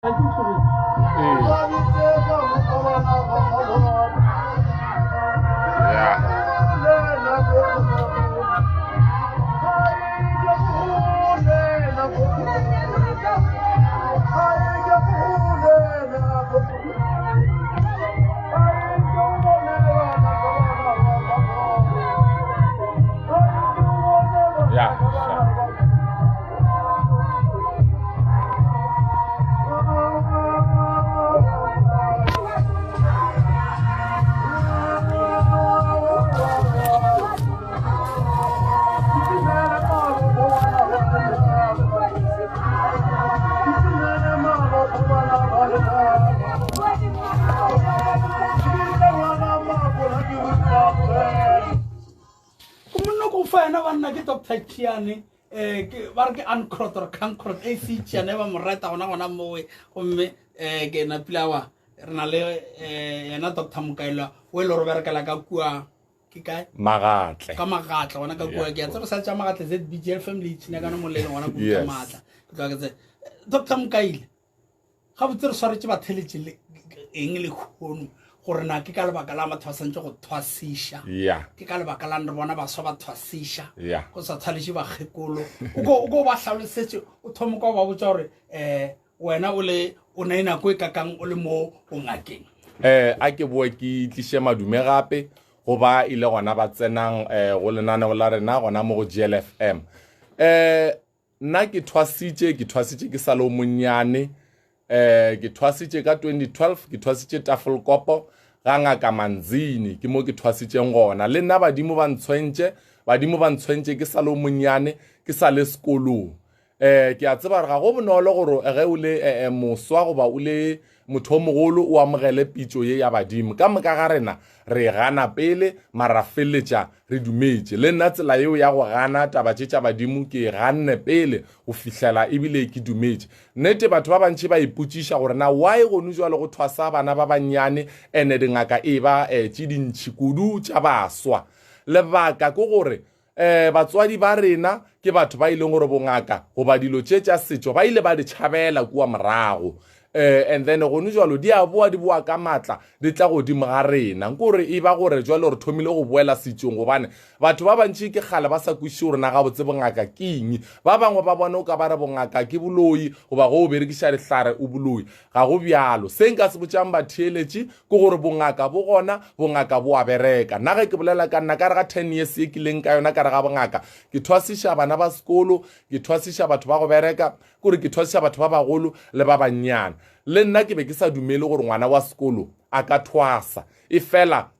Ga ke utlwe. Ee. Ya. Ya. Monna ko fa yena banna ke Dr. Chiane eh ke ba re ke uncrot or cancrot a c Chiane ba mo reta gona gona mowe gomme eh ke na pila re na le eh yena Dr. Mokaelwa o e le gore berekela ka kua ke kae Magatle. Ka Magatle gona ka kua ke a tseba sa tša Magatle ZBGL family itshina ka no molele gona kua Yes. Maatla ke tloga ke tse Dr. Mokaile gabotse re swaretše batheletše le eng le kgono gore na ke ka lebaka la batho ba santse go thwasiša ya ke ka lebaka lang re bona baswa ba thwasiša Ya. go sa tshwaleše bakgekolo o ko o ko ba hlalosetše o thome ka go ba botsa gore um wena o le o ne nako e kakang o le mo bongakeng eh a ke boe ke tliše madume gape go ba ile gona ba tsenang eh, go lenaneo la rena gona mo go GLFM eh nna ke thwasitše ke thwasitše ke sa le o monnyane eh ke thwasitše ka 2012 ke thwasitše tafelkopo ga ngaka manzini ke mo ke thwasitšeng gona le nna badimo ba ntshwentše badimo ba ntshwentše ke sa le o monnyane ke sa le sekolong eh ke a tseba gore ga go bonolo gore ge o le eh, eh, moswa goba o le motho o mogolo o amogele pitšo ye ya badimo ka moka ga rena re e gana pele mara feleletša re dumetše le nna tsela yeo ya go gana taba tše tša badimo ke e ganne pele go fihlela ebile ke dumetše nnete batho ba bantši ba ipotšiša gore na why gone jwale go thwasa bana ba bannyane ene dingaka e ba eh, tše dintšhi kudu tša baswa lebaka ke gore um batswadi ba rena ke batho ba e leng gore bongaka goba dilo tše tša setšo ba ile ba di tšhabela kua morago um and then gone jalo di a boa di boa ka maatla di tla godimo ga rena nko gore e ba gore jalo re thomile go boela setšong gobane batho ba bantši ke kgale ba sa kwešiše gore na gabotse bongaka ke eng ba bangwe ba bone o ka ba re bongaka ke boloi goba go o berekiša dihlare o boloi Ga go bjalo. Se nka se botšang batheeletši ke gore bongaka bo gona, bongaka bo a bereka. Nna ge ke bolela ka nna, ka re ga ten years ye ke leng ka yona ka re ga bongaka, ke thwasiša bana ba sekolo, ke thwasiša batho ba go bereka, ke gore ke thwasiša batho ba bagolo le ba bannyane. Le nna ke be ke sa dumele gore ngwana wa sekolo a ka thwasa. Efela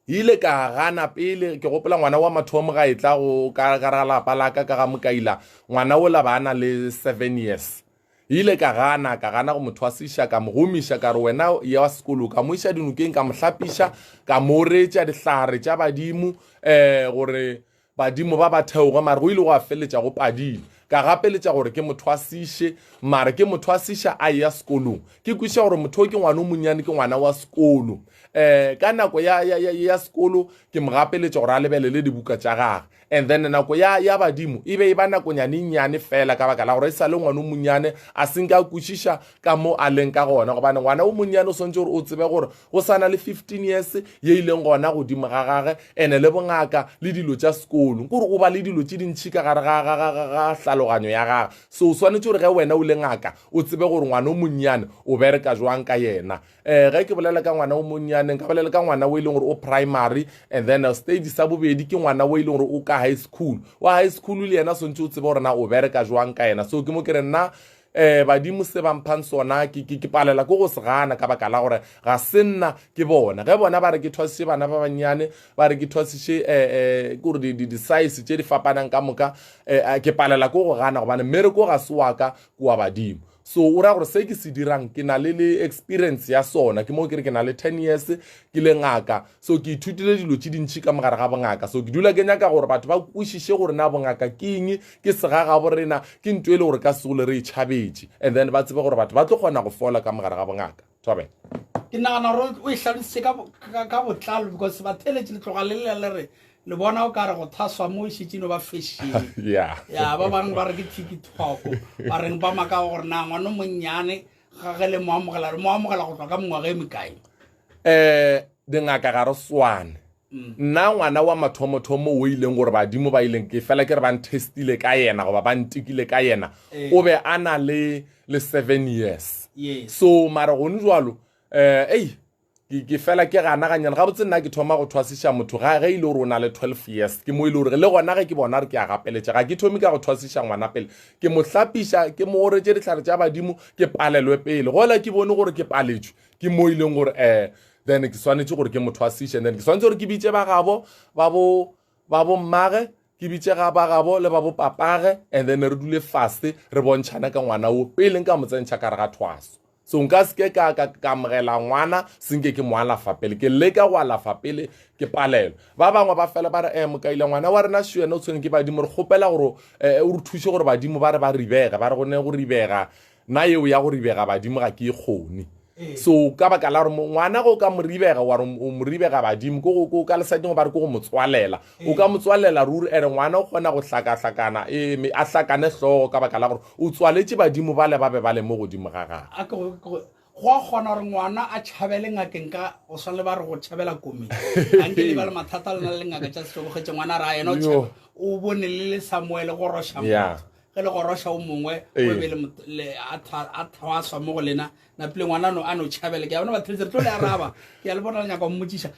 ile ka gana pele ke gopola ngwana wa mathomo ga e tla go ka ga lapa la ka ka ga mokaila ngwana ola ba na le 7 years ile ka gana ka gana go mo thwasiša ka mo gomiša ka re wena ya wa sekolo ka mo iša dinokeng ka mo hlapiša ka mo retša dihlare tša badimo um gore Badimo ba ba theoge, mare go ile gwa feleletša go padile. Ka gapeletša gore ke mo thwasiše, mare ke mo thwasiša a eya sekolong. Ke kwešiša gore motho o ke ngwana o monnyane, ke ngwana wa sekolo. Um ka nako ya, ya, ya, ya sekolo ke mo gapeletša gore a lebelele dibuka tša gage. And then nako ya, ya badimo e be e ba nakonyane e nnyane fela ka baka la gore e sa le ngwana o monnyane a senke a kwešiša ka mo a leng ka gona. Gobane ngwana o monnyane o swantše gore o tsebe gore go sa na le 15 years ye ileng gona godimo ga gage ene le bongaka le dilo tša sekolo kore o ba le dilo tše dintšhi ka gare ga hlaloganyo ya gage so o swanetše gore ge wena o le ngaka o tsebe gore ngwana o monnyane o bereka jwang ka yena um ge ke bolela ka ngwana o monnyane nka bolela ka ngwana o e leng gore o primary and then uh, stage sa bobedi ke ngwana o e leng gore o ka high school wa high school le yena swantse o tsebe gore na o bereka jwang ka yena so ke mo ke re nna um badimo se ba mphang sona ke, ke, ke palela ko go se gana ka baka la gore ga se nna ke bona ge bona ba re ke thwasiše bana ba bannyane ba re ke thwasiše um um kore di-size tše di fapanang ka moka um ke palela ko go gana gobane mmereko ga se wa ka kua badimo so o ra gore se ke se dirang ke na le le experience ya sona ke mo ke re ke na le 10 years ke le ngaka so ke ithutile dilo tše dintšhi ka mogare ga bongaka so ke dula ke nyaka gore batho ba kwešiše gore na bongaka ke eng ke segagabo rena ke nto e le gore ka segolo re e tšhabetše and then ba tsebe gore batho ba tlo kgona go fola ka mogare ga bongaka thobela ke nagana gore o e hlalositše ka botlalo because batheletše le tloga le lela le re le bona o ka re go thaswa mo e šetše no ba fashion ya ya ba bangwe ba re ke tiktok ba reng ba maka gore na ngwana o monnyane. ga ge le mo amogela le mo amogela go tloga ka mengwaga e mekae? Um dingaka ga re swane. Nna ngwana wa mathomothomo o ileng gore badimo ba ileng ke fela ke re ba ntestile ka yena goba ba ntekile ka yena, o be a na le le 7 years. So mara gone jwalo eh ei ke fela ke gana ganyane gabotse. Nna ke thoma go thwasiša motho ga ge e le gore o na le 12 years. Ke mo e le gore le gona ge ke bona re ke a gapeletša, ga ke thome ka go thwasiša ngwana pele. Ke mo hlapiša, ke mo oretše dihlare tša badimo, ke palelwe pele gola ke bone gore ke paletšwe, ke mo e leng gore then ke swanetše gore ke mo thwasiše. And then ke swanetše gore ke bitše ba gabo, ba bo ba bo mmage, ke bitše ga ba gabo le ba bo papage, and then re dule fase re bontšhane ka ngwana o pele nka mo tsentšha ka re ga thwaso. So nka seke ka ka ka amogela ngwana senke ke mo alafa pele. Ke leka go alafa pele, ke palelo. Ba bangwe ba fela ba re, Mokaila, ngwana wa rena šo yena o tshwene ke badimo, re kgopela gore o re thuše gore badimo ba re ba ribege. Ba re go ne go ribega, nna eo ya go ribega badimo ga ke e kgone. So ka baka la gore ngwana go ka mo ribega, wa re o mo ribega badimo, ko go ka lesading ba re ko go mo tswalela, o ka mo tswalela ruri. Ene ngwana o kgona go hlakahlakana, a hlakane hlogo ka baka la gore o tswaletše badimo bale ba be ba le mo godimo ga gagwe. A ke go a kgona gore ngwana a tšhabele ngakeng ka go swana le ba re go tšhabela komeng? A nke le ba le mathata lena le ngaka tša setšo, ngwana ra yena o bone le le Samuel go roša motho, ge le goroša o mongwe o be le a thwaswa mo go lena napile ngwana no a no tšhabele. Ke a bona batho re tlo le araba, ke a le bona le nyaka go mmotsiša.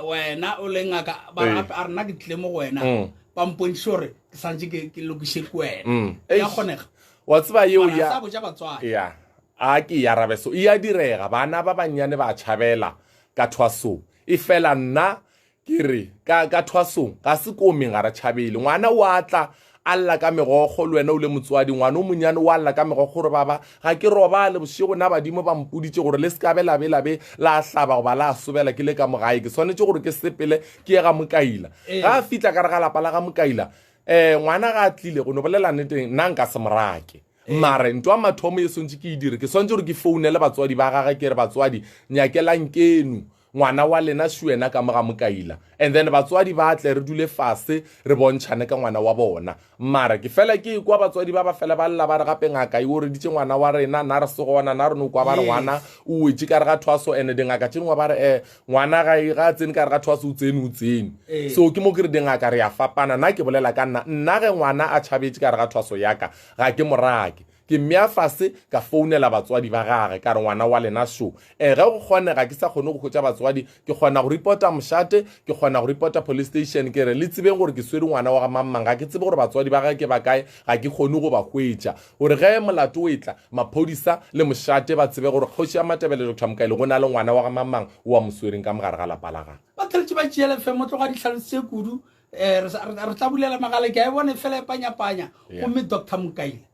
Wena o le ngaka, ba a rena ke tlile mo go wena, ba mpontšhe gore ke santse ke lokiše ke wena, ya kgonega? Wa tseba yeo ya sa botša batswadi. Ya, a ke ya arabe. So e a direga, bana ba bannyane ba tšhabela ka thwasong. E fela nna ke re ka ka thwasong ga se komeng, ga re tšhabele. Ngwana o a tla a lla ka megokgo, le wena o le motswadi, ngwana o monyane o a lla ka megokgo gore, baba, ga ke robale bošego, na badimo ba mpoditše gore le se ka be la be la be la hlaba goba la sobela ke le ka mo gae, ke swanetše gore ke sepele ke ye ga Mokaila. Ga a fihla ka re ga lapa la ga Mokaila, ngwana ga a tlile go no bolela nnete, nna nka se morake. Mare ntwa mathomo e swantše ke e dire, ke swantše gore ke founele batswadi ba gage, ke re, batswadi, nyakelang keno ngwana wa lena šo yena ka mo ga Mokaila. And then batswadi ba tle, re dule fase re bontšhane ka ngwana wa bona. Mara ke fela ke kwa batswadi ba ba fela ba lla ba re, gape ngaka e oreditše ngwana wa rena, na re se gona, na re no kwa ba re ngwana o wetše ka re ga thwaso. And dingaka tše dingwe ba re ngwana ga a tsene ka re ga thwaso, o tsene o tsene. So ke mo ke re dingaka re ya fapana. Nna ke bolela ka nna, nna ge ngwana a tšhabetše ka re ga thwaso yaka, ga ke morake. Ke mmea fase, ka founela batswadi ba gage, ka re ngwana wa lena šo. Ge go kgonega ke sa kgone go hwetša batswadi, ke kgona go reporta mošate, ke kgona go reporta police station, ke re le tsebeng gore ke swere ngwana wa ga mang-mang, ga ke tsebe gore batswadi ba gage ke ba kae, ga ke kgone go ba hwetša, gore ge molato o etla, maphodisa le mošate ba tsebe gore kgoši ya Matebele Doctor Mokaile go na le ngwana wa ga mang-mang o a mo swereng ka mogare ga lapa la gagwe. Ba theletše ba tšeele fe motloga dihlaloso tše kudu. Re tla bulela magale, ke a e bone fela e panyapanya. Gomme Doctor Mokaila,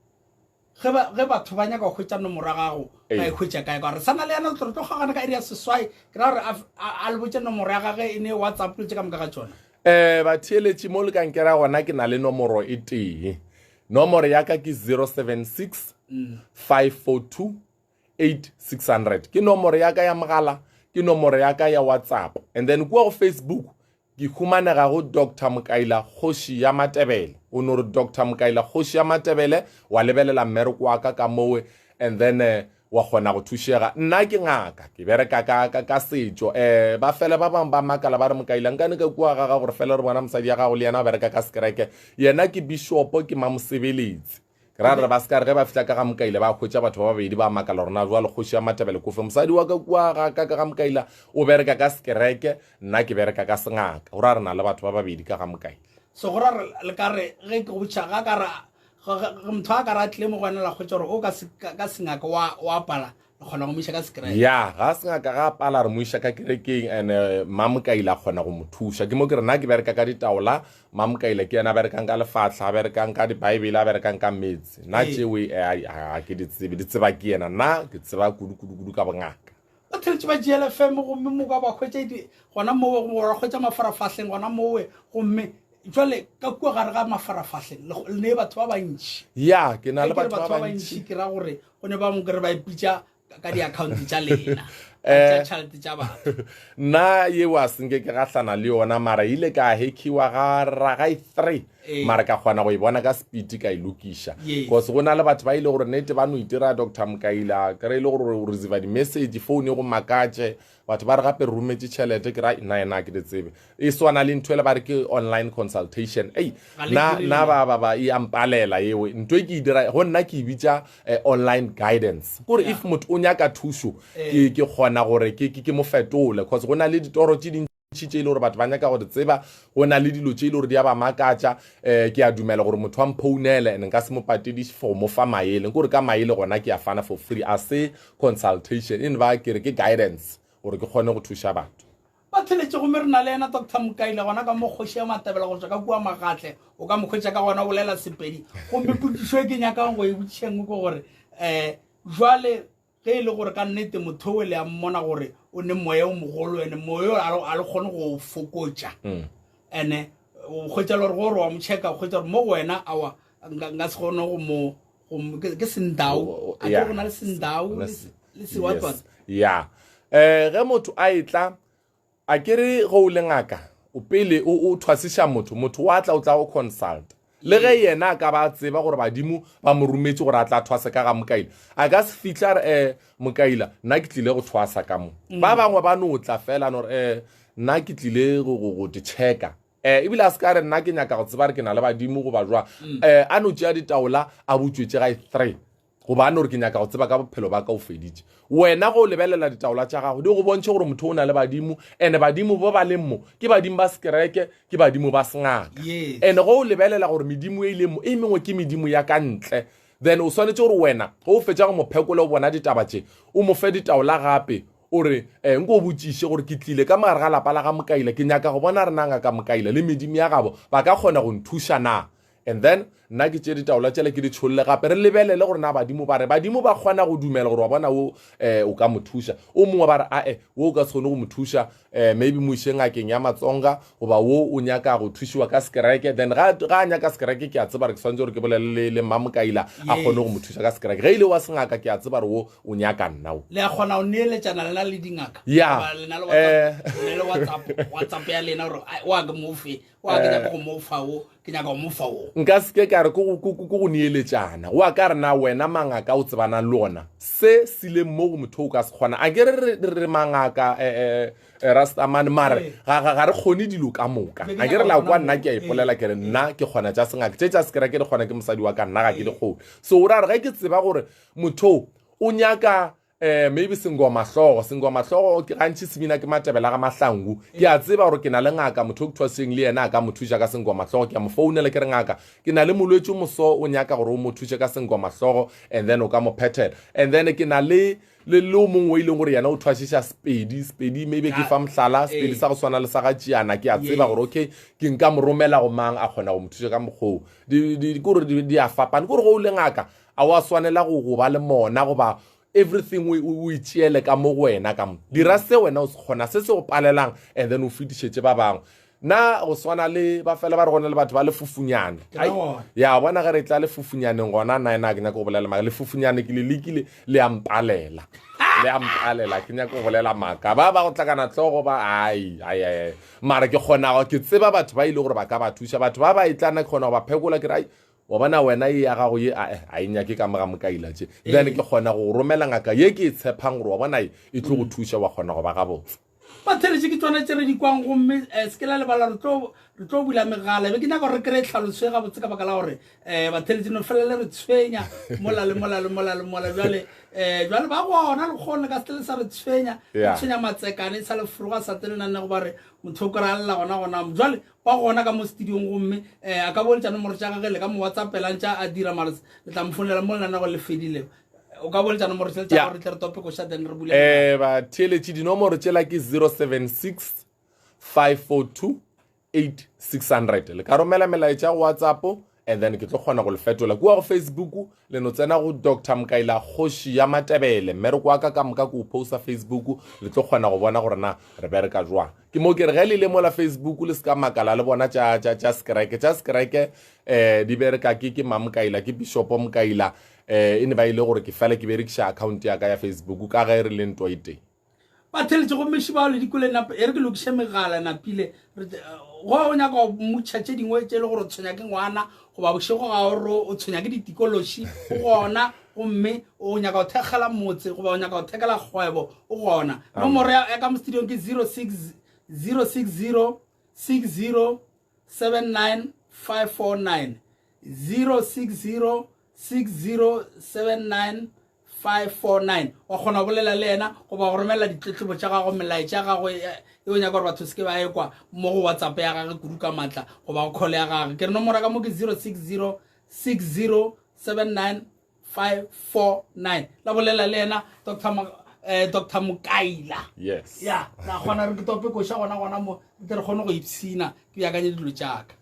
ge batho ba nyaka go hwetša nomoro ya gago, ba e hwetša kae? Ka gore sana le yena re tlo kgogana ka iri ya 8, ke ra gore a le botše nomoro ya gage e ne WhatsApp le tše ka moka ga tšona. Batheeletši mo le ka nkera gona, ke na le nomoro e tee. Nomoro ya ka ke 076 542 8600. Ke nomoro ya ka ya mogala, ke nomoro ya ka ya WhatsApp. And then kua go Facebook ke humanega go Doctor Mokaila Kgoši ya Matebele. O no re Doctor Mokaila Kgoši ya Matebele, wa lebelela mmereko wa ka ka mowe, and then wa kgona go thušega. Nna ke ngaka, ke bereka ka, ka, ka setšo. Ba fele ba bangwe ba makala ba re, Mokaila, nkane ka kua ga gago re fele re bona mosadi ya gago le yena o bereka ka sekereke. Yena ke bishopo, ke mamosebeletsi. Ke ra re ba se ka re ge ba fihla ka ga Mokaila ba hwetša batho ba babedi, ba makala gore na jwale kgoši ya Matebele kofe. Mosadi wa ka kua ga ka ka ga Mokaila o bereka ka sekereke, nna ke bereka ka sengaka. Go ra re na le batho ba babedi ka ga Mokaila. So go ra re le ka re ge ke go botša ga ka ra ge motho a ka ra tlile mo go wena la hwetša gore o ka ka sengaka wa pala, le kgona go mo iša ka sekereke. Ya, ga sengaka ga a pala re mo iša ka kerekeng, and Mamokaila a kgona go mo thuša. Ke mo ke re nna ke bereka ka ditaola, Mamokaila ke yena a berekang ka lefatlha, a berekang ka dibaebele, a berekang ka meetse. Nna tšewe ga ke di tsebe, di tseba ke yena. Nna ke tseba kudu-kudu-kudu ka bongaka. Ba theletše ba GLFM gomme mo ka ba hwetša gona mowe, go ra hwetša mafarafahleng gona mowe, gomme jwale ka kua gare ga mafarafahleng le ne batho ba bantši. Ya, ke na le batho ba bantši. Ke ra gore go ne ba mongwe re ba ipitša ka di-account tša lena. Tša tšhelete tša batho. Nna yeo a senke ke gahlana le yona mara ile ka hackiwa ga raga e 3 Ee. mara ka kgona go e bona ka speed ka e lokiša. Yes. Cause go na le batho ba ile gore nete ba no itira Doctor Mokaila kry e le gore o receiva di-message phone e go makatše batho ba re gape re rometše tšhelete ke ra nna ena ke di tsebe e swana le ntho ele ba re ke online consultation ei na na ba ba ba e ampalela eo ntho e ke e dira go nna ke e bitša eh, online guidance kore if motho o nyaka thušo eh. ke ke kgona gore ke ke mo fetole cause go na le ditoro tše dintši tše e le gore batho ba nyaka go di tseba go na le dilo tše e le gore di a ba makatša um ke a dumela gore motho a mphounele and nka se mo patediše for mo fa maele nkore ka maele gona ke a fana for free a se consultation e ne ba ke re ke guidance gore ke kgone go thuša batho. Ba theletše gomme re na le yena Doctor Mokaile gona ka mo kgoši ya Matabela go tšwa ka kua Magatle. O ka mo hwetša ka gona o bolela Sepedi. Gomme potšišo e ke nyakang go e botšiša nngwe ke gore um jwale ge e le gore ka nnete motho o le a mmona gore o ne moya o mogolo ene moya o a le kgone go o fokotša ene o hwetša le gore gore wa mo checka o hwetša gore mo go wena awa nka se kgone go mo ke sendau a ke go na le sendau le se what what ya eh ge motho a etla a ke re go o le ngaka o pele o thwasiša motho motho wa tla o tla go consult le ge yena a ka ba tseba gore badimo ba mo rometše gore a tla thwasa ka ga mokaila a ka se fitlha re um mokaila nna ke tlile go thwasa ka mo mm. ba bangwe ba no tla fela no re um nna ke tlile go te checka um ebile a se ka re nna ke nyaka go tseba re ke na le badimo goba jwa um mm. a no tšea ditaola a butswetse ga e three goba a no re ke nyaka go tseba ka bophelo ba ka o feditše wena go lebelela ditaola tša gago di go bontšhe gore motho o na le badimo and badimo ba ba leng mo ke badimo ba sekereke ke badimo ba sengaka and go o lebelela gore medimo e ileng mo e mengwe ke medimo ya ka ntle then o swanetše gore wena go o fetša go mo phekola o bona ditaba tše o mo fe ditaola gape o re um nko o botšiše gore ke tlile ka mogare ga lapa la ga mokaila ke nyaka go bona re na ngaka mokaila le medimo ya gabo ba ka kgona go nthuša na and then nna ke tše ditaola tšele ke di tšholle gape re lebelele gore na badimo ba re badimo ba kgona go dumela gore wa bona wo um o ka mo thuša o mongwe ba re ae wo o ka se kgone go mo thuša um maybe mo iše ngakeng ya matsonga goba wo o nyaka go thušiwa ka sekereke then ga a nyaka sekereke ke a tseba re ke swanetse gore ke bolele le, le mmamokaila a kgone go mo thuša ka sekereke ge e le wa sengaka ke a tseba re wo o nyaka nna o le a kgona go neeletšana lena le dingaka ya lena le eh. whatsapp ya lena gore wa ke mofe wa ke nyaka go mo fa wo ke nyaka go mo fa wo nka seke ka re ke go neeletšana go a ka re na wena mangaka o tsebanang le ona se sileng mo go motho o ka se kgona a ke re re mangaka um rastamane mare ga re kgone dilo ka moka a ke re la kwa nna ke a ipolela ke re nna ke kgona tša sengaka tše tša sekera ke di kgona ke mosadi wa ka nna ga ke di kgone so o ra re ge ke tseba gore motho o nyaka eh maybe sengoma hlogo sengoma hlogo ke gantši se bina ke matebela ga mahlangu ke a tseba gore ke na le ngaka motho o ke thwaseng le yena a ka mo thuša ka sengoma hlogo ke a mo founela ke re ngaka ke na le molwetši o moso o nyaka gore o mo thuše ka sengoma hlogo and then o ka mo phethela and then ke na le le le o mongwe o e leng gore yena o thwasiša sepedi sepedi maybe ke fa mohlala sepedi sa go swana le sa ga tšiana ke a tseba gore okay ke nka mo romela go mang a kgona go mo thuša ka mokgoo kore di a fapana kore go o le ngaka a wa swanela go go ba le mona goba everything o e tšeele ka mo go wena ka mo dira se wena o se kgona se se go palelang and then o fetišetše ba bangwe na go swana le ba fela ba re gona le batho ba lefufunyane ya bona ge re tla lefufunyaneng gona nna ena ke nyaka go bolela maaka lefufunyane ke le lekile le a mpalela le a mpalela ke nyaka go bolela maaka ba ba go tlakana tlogo ba ai ai ai mara ke kgona ke tseba batho ba ile gore ba ka ba thuša batho ba ba e tlana ke kgona go ba phekola ke re ai wa bona wena ye ya gago ye ae a e nyake ka moga mokaila tše then ke kgona go romela ngaka ye ke e tshepang gore wa bona e e tlo go thuša wa kgona go ba gabotse batheletše ke tsone tse re di kwang gomme um se ke la lebala re tlo re tlo bula megala be ke nyaka gore re kry-e tlhaloso e gabotse ka baka la gore um batheletše no fela le re tshwenya mola le mola le mola le mola jale um jale ba gona le kgone ka se le sa re tshwenya re tshwenya matsekane sa le foroga sa tele nanne go ba re motho o kry-a lla gona gona jale Ba gona ka mo studiong gomme eh, a ka boletša nomoro tša gage le ka mo whatsappela ntša a dira mara le tla mo founela mo lenanego le fedile. O ka boletša nomoro tšela tša Ya. gore re tle re tope koša then re bule. Eh batheeletši dinomoro tšela ke 076 542 8600 le ka romela melaetša go whatsapp and then ke tlo kgona go le fetola kua go facebook le no tsena go dr mokaila kgoši ya matebele mmereko wa ka ka moka ke o posta facebook le tlo kgona go bona gore na re bereka jwang ke mo ke re ge le le mola facebook le se ka makala le bona tša tša tša sekereke tša sekereke um di bereka ke ke mamokaila ke bishopo mokaila um e ne ba ile gore ke fela ke berekiša account ya ka ya facebook ka ge re le ntwa e teng. Ba theletše gomme šibao le dikole nap e re ke lokiše megala napile go o nyaka go mmotšha tše dingwe tše e le gore o tshwenya ke ngwana goba bošego ga o re o tshwenya ke ditikološi o gona gomme o nyaka go thekgela motse goba o nyaka go thekela kgwebo o gona nomoro ya ka mo studiong ke 06 060 60 79 549 060 60 79 549 wa kgona go bolela le yena goba go romela ditletlebo tša gago melaetša ya gago e o nyaka gore batho se ke ba ekwa mo go whatsapp ya gage kudu ka maatla goba go call ya gage ke re nomoro ka mo ke 060 60 79 549 la bolela le yena dr eh, dr mokaila yes ya la kgona re ke tope koša gona gona mo re tle re kgone go ipshina ke beakanye dilo tšaka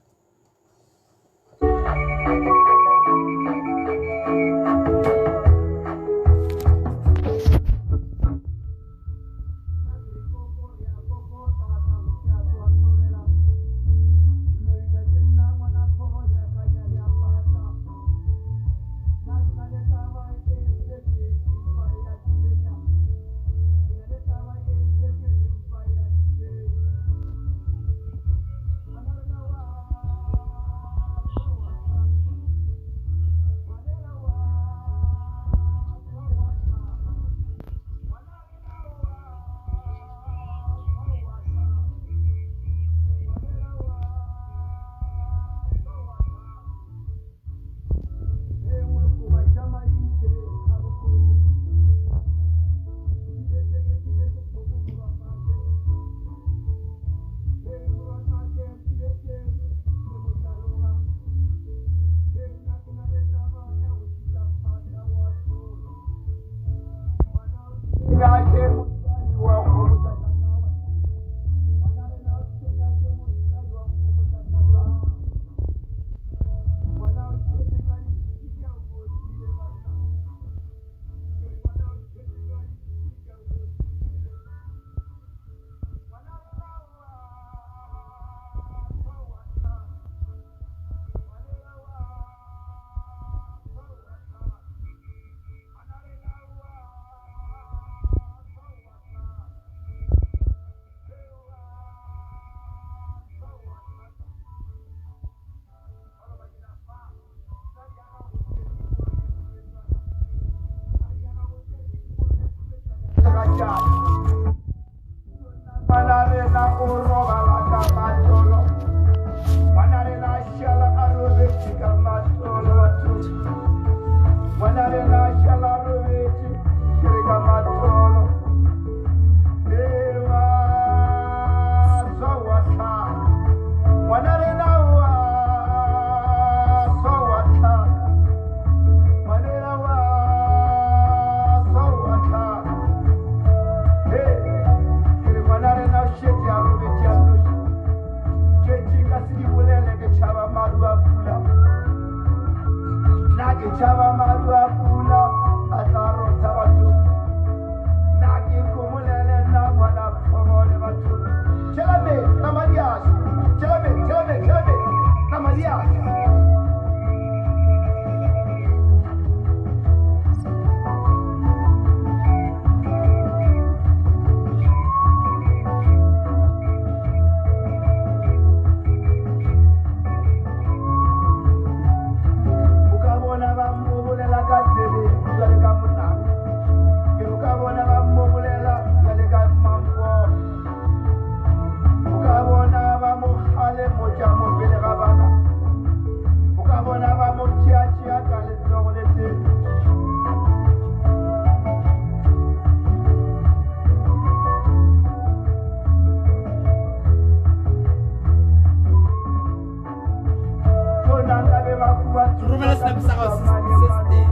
Romela senepe sa gago se se teng.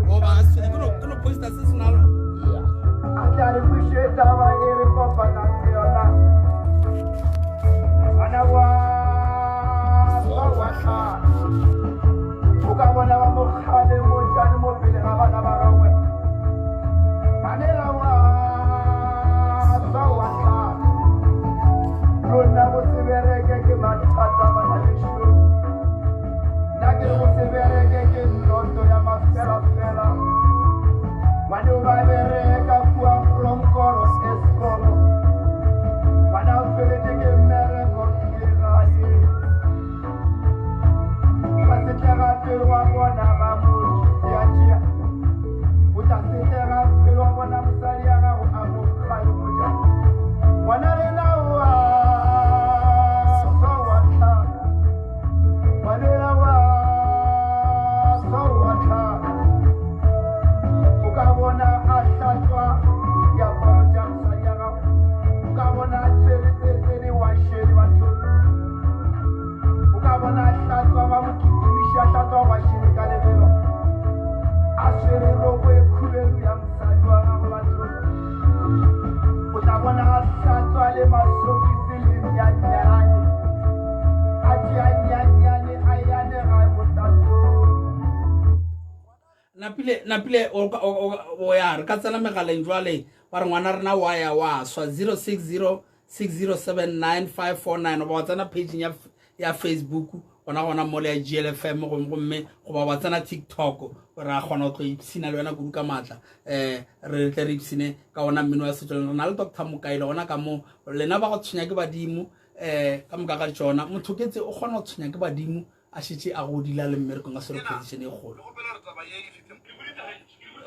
Goba ke no posta se se nalo. O ka bona ba mo kgale mo jane mo pele ga bana ba gagwe. Manela wa sa wa tlhaka. Lona go se bereke ke mathata bana bešo. Nna ke re go se bereke ke nnoto ya mafelafela. Ngwane o ba Napile, napile o ka- o- o- o ya re ka tsena megaleng jwale ba re ngwana rena wa ya wa swa 060 6079549 goba wa tsena pageng ya, ya Facebook gona gona mole ya GLFM gomme gomme goba wa tsena TikTok ra kgona go tlo ipshina le wena kudu ka maatla um re tle re ipshine ka ona mmino wa setso re na le Dr Mokaile gona ka mo lena ba go tshwenya ke badimo um ka moka ga tšona motho ke tse o kgona go tshwenya ke badimo a šetše a godile a le mmerekong a swere position e kgolo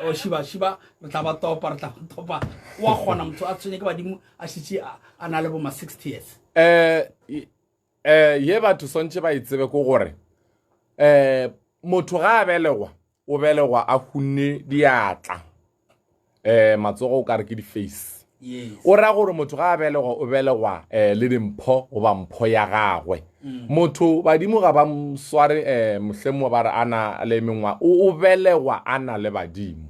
o shiba shiba re tla ba topa re tla ba topa wa kgona motho a tshwenye ke badimo a šetše a na le bo ma 60 years. Eh eh ye batho swantše ba e tsebe ko gore eh motho ga a belegwa o belegwa a hunne diatla eh matsogo o ka re ke di-face o ra gore motho ga a belegwa o belegwa um le dimpho goba mpho ya gagwe mm. motho badimo ga ba sware um eh, mohlemo ba re a na le mengwa o belegwa a na le badimo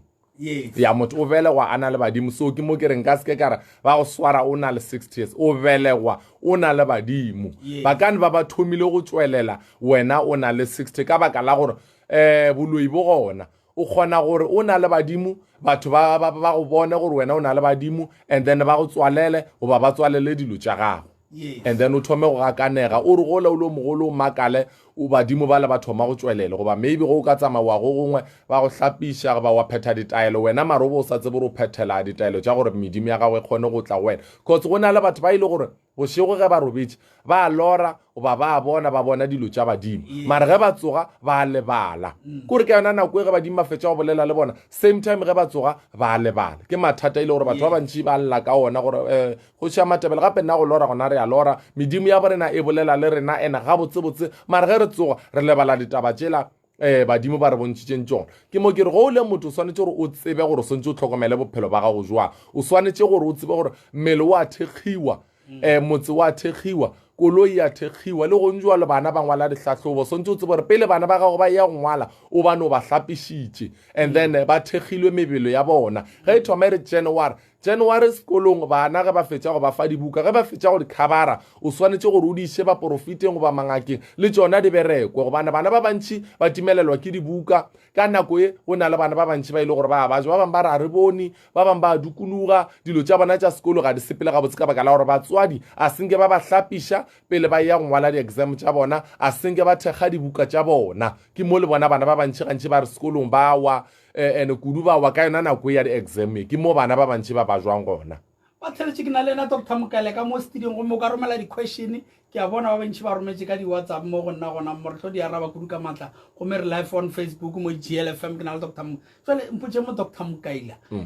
ya motho o belegwa a na le badimo so ke mo ke reng ka seke kare ba go swara o na le 60 years o belegwa o na le badimo ba kane ba ba thomile go tswelela wena o na le 60 ka baka la gore um boloi bo gona o kgona gore o na le badimo batho ba, ba, ba go bone gore wena o na le badimo and then ba go tswalele goba ba tswalele dilo tša gago Yes. and then o thome go gakanega o re gole o le mogolo o makale o badimo bale ba thoma go tšwelele goba maybe go o ka tsamaya wa go gongwe ba go hlapiša goba wa phetha ditaelo wena mare o bo o sa tsebe gore o phethela ditaelo tša gore medimo ya gago e kgone go tla go wena cause go na le batho ba e le gore Bošego ge ba robetše, ba a lora goba ba a bona, ba bona dilo tša badimo. Mara ge ba tsoga, ba a lebala. Ke gore ka yona nako e ge badimo ba fetša go bolela le bona, same time ge ba tsoga, ba a lebala. Ke mathata e le gore batho ba bantši ba lla ka ona gore um Kgoši ya Matebele, gape nna go lora gona re a lora, medimo ya borena e bolela le rena ene gabotsebotse, mara ge re tsoga re lebala ditaba tšela um badimo ba re bontšhitšeng tšona. Ke mo ke re go o le motho o swanetše gore o tsebe gore o swanetše o tlhokomele bophelo ba gago jwang. O swanetše gore o tsebe gore mmele o a thekgiwa, um motse o a thekgiwa, koloi ya thekgiwa, le gong jwalo bana ba ngwala dihlahlobo. Swanetše o tsebe gore pele bana ba gago ba eya go ngwala o bane o ba hlapišitše and then ba thekgilwe mebelo ya bona. Ge e thoma e re January, January sekolong bana ge ba fetša go ba fa dibuka, ge ba fetša go di khabara, o swanetše gore o di iše baporofeteng goba mangakeng, le tšona di berekwe, gobane bana ba bantši ba timelelwa ke dibuka. Ka nako ye go na le bana ba bantši ba e le gore ba baja, ba bangwe ba re a re bone, ba bangwe ba a dukuluga, dilo tša bona tša sekolo ga di sepele gabotse ka baka la gore batswadi a senke ba ba hlapiša pele ba eya go ngwala di-exam tša bona, a senke ba thekga dibuka tša bona. Ke mo le bona bana ba bantši gantši ba re sekolong ba wa, Eh, ene kudu ba wa ka yona nako ya di-exam ke mo bana ba bantši ba ba jwang gona. Ba theletše ke na le yena Doctor Mokele ka mo studiong gomme o ka romela di-question ke a bona ba bantši ba rometše ka di-WhatsApp mo go nna gona mo re tlo di araba kudu ka maatla gomme re live on Facebook mo GLFM ke na le Doctor Mo jale mpotše mo Doctor Mokaila um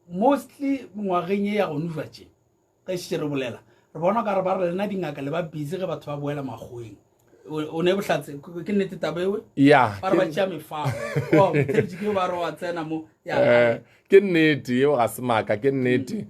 mostly ngwageng ye ya go nujwa tše Ge šetše re bolela, re bona ka re ba re lena dingaka le ba busy ge batho ba boela makgoweng. O ne bohlatse ke nnete taba ewe? Ya. Ba re ba tšea mefago. Oh, theletše ke ba re wa tsena mo. Ya. Eh, ke nnete yeo ga se maaka, ke nnete.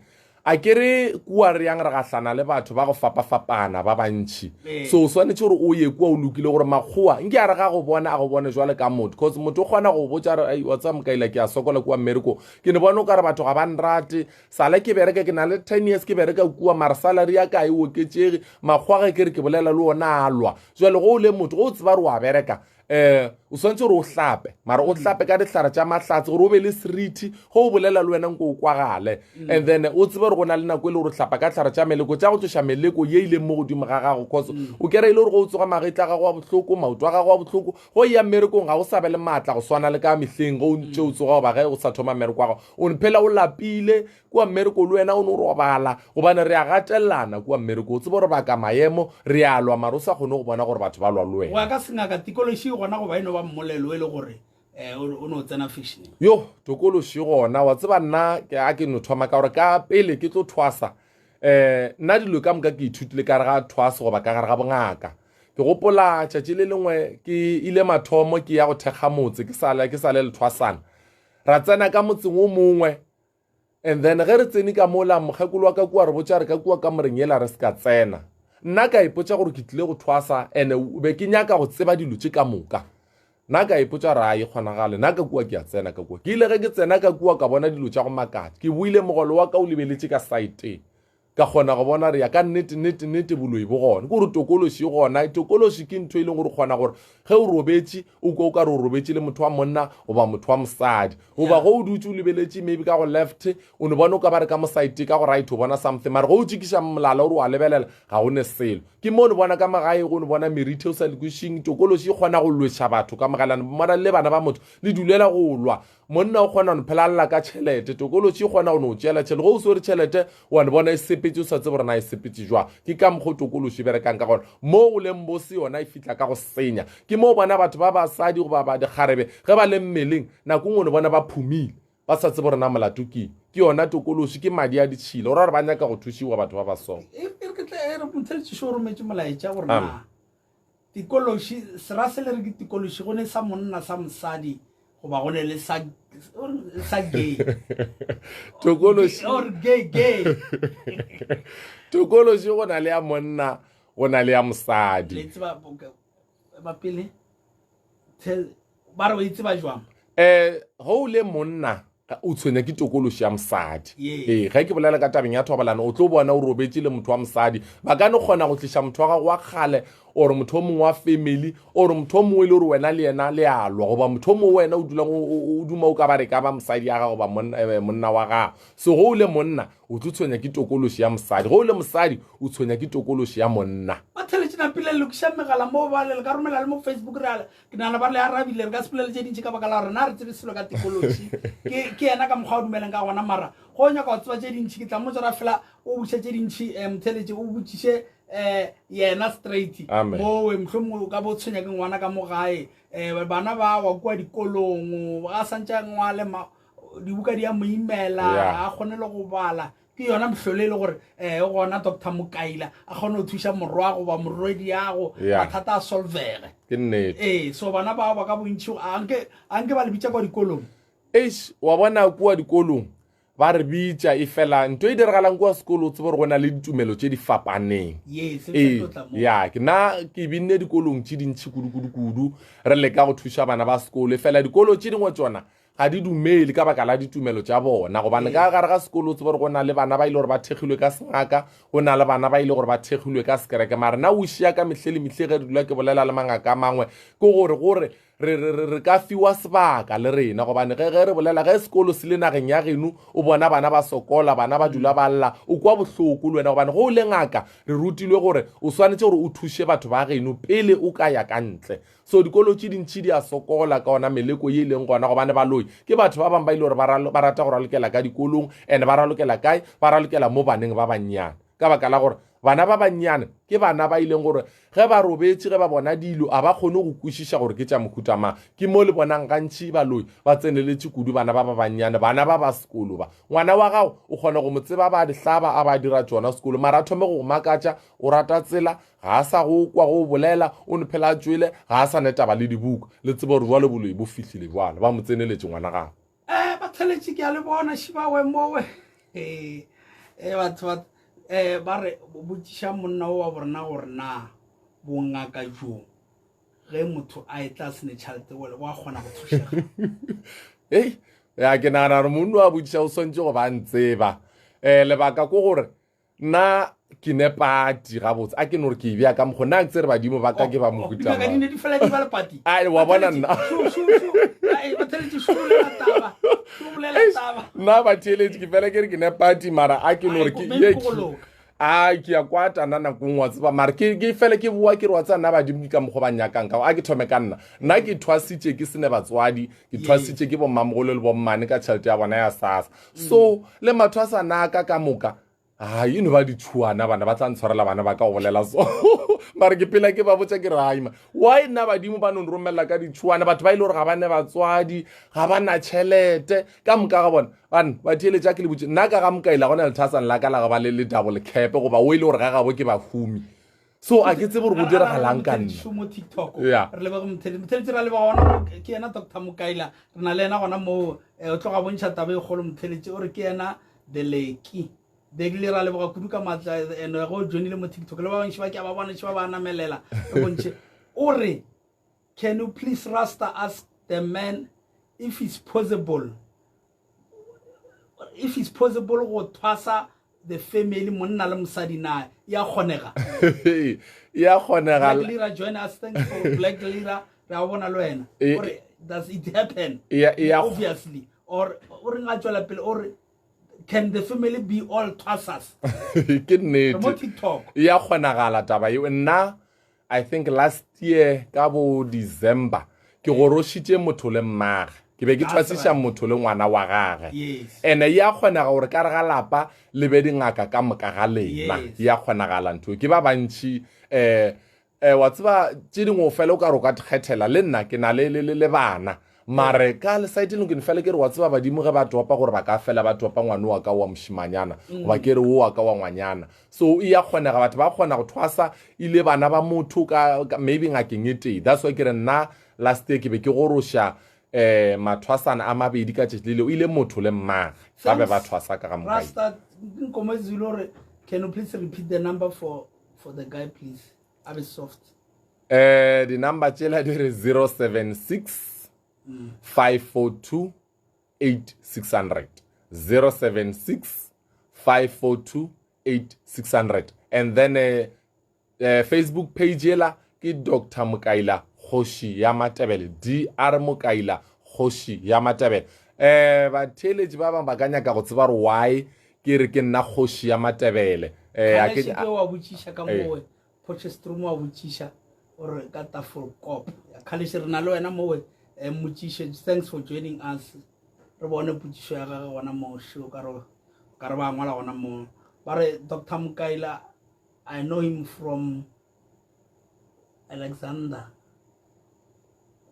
A ke re kua re yang re gahlana le batho ba go fapafapana ba bantši. So o swanetše gore o ye kua o lokile gore makgowa nke a re ga go bona a go bone jwale ka motho cause motho o kgona go botša re ai wa tseba Mokaila ke a sokola kua mmerekong ke ne bona o ka re batho ga ba nrate Sale ke bereka, ke na le 10 years ke bereka kua, mara salary ya ka e oketšege. Makgowa ge ke re ke bolela le ona a lwa. Jwale go o le motho, go o tseba gore wa bereka, um o swanetše gore o hlape, mara o hlape ka dihlare tša mahlatse gore o be le seriti, ge o bolela le wena nko o kwagale. And then o tsebe gore go na le nako e le gore o hlapa ka tlhare tša meleko, tša go tloša meleko ye ileng mo godimo ga gago, cause o kere e le gore ge o tsoga magetla a gago a bohloko, maoto a gago a bohloko, go ya mmerekong ga o sa be le maatla go swana le ka mehleng ge o ntše o tsoga goba ge o sa thoma mmereko wa gago. O phela o lapile kua mmereko le wena o no robala gobane re a gatelelana kua mmereko o tsebe gore baka maemo re a lwa mara o sa kgone go bona gore batho ba lwa le wena. Go ya ka sengaka tikološi e gona goba e no ba mmolelo e le gore um o no tsena fictioneng? Yo tokološi gona wa tseba nna ke a ke no thoma ka gore ka pele ke tlo thwasa um nna dilo ka moka ke ithutile ka gare ga thwaso goba ka gare ga bongaka. Ke gopola tšatši le lengwe ke ile mathomo ke ya go thekga motse ke sale ke sale lethwasana. Ra tsena ka motseng o mongwe and then ge re tsene ka mola mokgekolo wa ka kua re botša re ka kua kamoreng yela re se ka tsena. Nna ka ipotša gore ke tlile go thwasa and be ke nyaka go tseba dilo tše ka moka. Nna ka ipotša gore a e kgonagale nna ka kua ke a tsena ka kua. Ke ile ge ke tsena ka kua ka bona dilo tša go makatša. Ke boile mogolo wa ka o lebeletše ka saeteng. Ka kgona go bona gore ya ka nnete nnete nnete boloi bo gona. Ke gore tokološi e gona. Tokološi ke ntho e leng gore o kgona gore ge o robetše o kwe o ka re o robetše le motho wa monna goba motho wa mosadi. Goba ge o dutše o lebeletše maybe ka go left o no bona o ka ba re ka mo side ka go right o bona something mara ge o tšikiša molala o re wa lebelela ga go ne selo. Ke mo o no bona ka magae go no bona meriti o sa lekwišing. Tokološi e kgona go lweša batho ka mogalane mona le bana ba motho le dulela go lwa. Monna o kgona go no phela a lla ka tšhelete, tokolotši e kgona go no tšeela tšhelete. Ge o swere tšhelete, wa no bona e sepetše o sa tsebe gore na e sepetše jwang. Ke ka mokgwa o tokološi e berekang ka gona. Mo go leng bose yona e fihla ka go senya. Ke mo o bona batho ba basadi goba ba dikgarebe ge ba le mmeleng, nako nngwe o no bona ba phumile, ba sa tsebe gore na molato ke eng. Ke yona tokološi, ke madi a ditšhila. O ra gore ba nyaka go thušiwa batho ba ba so. E re ke tle, e re motheletšiši o rometše molaetša gore na Tikološi, sera se le re ke tikološi, go ne sa monna sa mosadi goba go ne le sa sa gay. Tokološi. Or gay gay. Tokološi go na le ya monna, go na le ya mosadi. Le tseba ba pele ba re o e tseba jwang? Eh, go le monna o tshwenya ke tokološi ya mosadi ee ge ke bolela ka tabeng ya thobalano o tlo bona o robetše le motho wa mosadi ba ka no kgona go tliša motho wa gago wa kgale or motho o mongwe wa family or motho o mongwe e le gore wena le yena le a lwa goba motho o mongwe wena o dulang o duma o ka ba re ka ba mosadi ya gago goba eh, monna wa gago so go o le monna o tlo tshwenya ke tokološi ya mosadi go o le mosadi o tshwenya ke tokološi ya monna ba theletše napile lokiša megala mo ba le ka romela le mo facebook re a Ke nagana ba re le arabile, re ka se bolele tše dintši ka baka la gore rena ga re tsebe selo ka tikološi. Ke, ke yena ka mokgwa o dumeleng ka gona, mara go o nyaka go tseba tše dintši, ke tla mmotša ra fela o botšiša tše dintši um motheeletši, o botšiše um yena straight. Amen. Mowe mohlomongwe o ka bo tshwenya ke ngwana ka mo gae, um bana ba wa kua dikolong, ga santše a ngwale ma, dibuka di a mo imela, Yeah. a kgone le go bala. Ke yona mehlolo e le gore um gona Doctor Mokaila a kgone go thuša morwa goba morwediago Yeah. mathata a solvege. Ke nnete. Ee, so bana bao ba ka bontši anke anke ba le bitša kwa dikolong. Eish, wa bona kua dikolong ba re bitša e fela nto e diragalang kua sekolo o tsebe gore go na le ditumelo tše di fapaneng. Yes, se Ee, tlo tla mo. ya ke nna ke binne dikolong tše dintšhi kudu-kudu-kudu re leka go thuša bana ba sekolo e fela dikolo tše dingwe tšona ga di dumele ka baka la ditumelo tša bona gobane ka gare ga sekolo o tsebe gore go na le bana ba ile gore ba thekgilwe ka sengaka go na le bana ba ile gore ba thekgilwe ka sekereke mare na o šia ka mehle le mehle ge re dula ke bolela le mangaka a mangwe ke gore gore re, re, re, re ka fiwa sebaka le rena gobane ge, ge re bolela ge sekolo se le nageng ya geno o bona bana ba sokola bana ba dula ba lla o kwa bohloko le wena gobane ge o le ngaka re rutilwe gore o swanetše gore o thuše batho ba geno pele o ka ya ka ntle So dikolo tše dintši di a sokola ka ona meleko ye e leng gona gobane baloi ke batho ba bangwe ba ile gore ba rata go ralokela ka dikolong and ba ralokela kae? Ba ralokela mo baneng ba bannyane ka baka la gore bana ba bannyane ke bana ba ileng gore ge ba robetše ge ba bona dilo a ba kgone go kwešiša gore ke tša mohuta mang. Ke mo le bonang gantši baloi ba tseneletše kudu bana ba ba bannyane, bana ba ba sekolo ba. Ngwana wa gago o kgona go mo tseba ba di hlaba a ba dira tšona sekolo mara a thome go go makatša o rata tsela ga a sa go kwa go bolela o no phela a tšwele ga a sa ne taba le dibuka le tsebe gore jwale boloi bo fihlile jwale ba mo tseneletše ngwana gago um ba theletše ke a le bona šibawe mowe ee eh, batho ba um ba re botšiša monna o wa borena gore na bongaka jo ge motho a e tla sene tšhelete wele wa kgona go thušega ei ya ke nagana gore monna wa botšiša o swantše go ba ntseba um lebaka ko gore Nna ke ne pati gabotse a ke no re ke e bea ka mokgo nna ke tsere badimo ba ka ke ba Oh, mohuta dingaka di ne di fela di ba le pati Ai, wa bona nna. Shu, shu, shu. Ai, ba theletše, shu bolela taba. Shu bolela taba. nna ba theeletše ke fela ke re ke ne pati mara a ke no re Ai, ke maybe ye ke go ke- loka. a ke ya kwata nna nako nngwe wa tseba mara ke ke fele ke boa ke re wa tseba nna badimo ke ka mokgwa ba nyakang ka go a ke thome ka nna nna ke thwasitše ke sene batswadi ke thwasitše ke bommamogolo le bommane ka tšhelete ya bona ya sasa so le mathwasana a ka ka moka Hai, e no ba ditšhuana bana ba tla ntshwarela bana ba ka go bolela so mare ke pela ke ba botša ke re haima why nna badimo ba no nromelela ka ditšhuana batho ba e le gore ga ba ne batswadi ga ba na tšhelete ka moka ga bona bana ba theeletša ke le botše nna ka ga mokaila gona lethasane la ka la ga ba le le double cap goba o e le gore ga gabo ke bahumi so a ke tsebe gore go diragalang ka nna mo tiktok Yeah. re lebege motheletši motheletši ra leboga gona mo ke yena doctor mokaila re na le yena gona moo eh, o tloga bontšha taba e kgolo motheletši o re ke yena The Leki. Dekile ra leboga kudu ka maatla and ge o joinile mo TikTok le ba bantši ba ke a ba bona ba ba namelela re bontšhe. O re can you please rasta ask the man if it's possible if it's possible go thwasa the family monna le mosadi na ya kgonega ya kgonega Black Lira join us thanks for Black Lira re a bona le wena Eh, Ore, does it happen Ya- ya- obviously or o reng a tswela pele o re can the family be all twasas ke re mo nnete tiktok ya kgonagala taba eo nna i think last year ka bo december ke gorošitše motho le mmage ke be ke That's thwasiša right. motho le ngwana wa gage yes ene ya kgonega gore ka re ga lapa le be dingaka ka moka ga lena Yes. ya kgonagala ntho ke ba bantšhi um wa tseba tše dingwe o fele o ka re o ka kgethela le nna ke na le, le, le, le bana mare ka lesaete lengwe ke ne fele ke re wa tseba badimo ge ba topa gore ba ka fela ba topa ngwane wa ka wa mošimanyana goba ke re wo wa ka wa ngwanyana so e ya kgonega batho ba kgona go thwasa ile bana ba motho ka, ka maybe ngakeng e tee that's why ke re nna last year ke be ke goroša um mathwasana a mabedi ka tšatši le leo ile motho le mmage ba be ba Thanks. thwasa ka ga mokai rasta nkomezulu ore can you please repeat the number for for the guy please a be soft um di-number tšela di re 076 542 8600 076 542 8600 and then facebook page yela ke dr mokaila kgoši ya matebele dr mokaila kgoši ya matebele um batheeletši ba bangwe ba ka nyaka go tseba gore why ke re ke nna kgoši ya matebele um a ke- ke wa botšiša ka Eh. mowe potchestroom wa botšiša ore ka tafelkop kgalese re na le wena mowe eh, mmotšiše thanks for joining us re bone potšišo ya gage gona moo še o ka re o ka re ba ngwala gona moo ba re dr mokaila i know him from alexander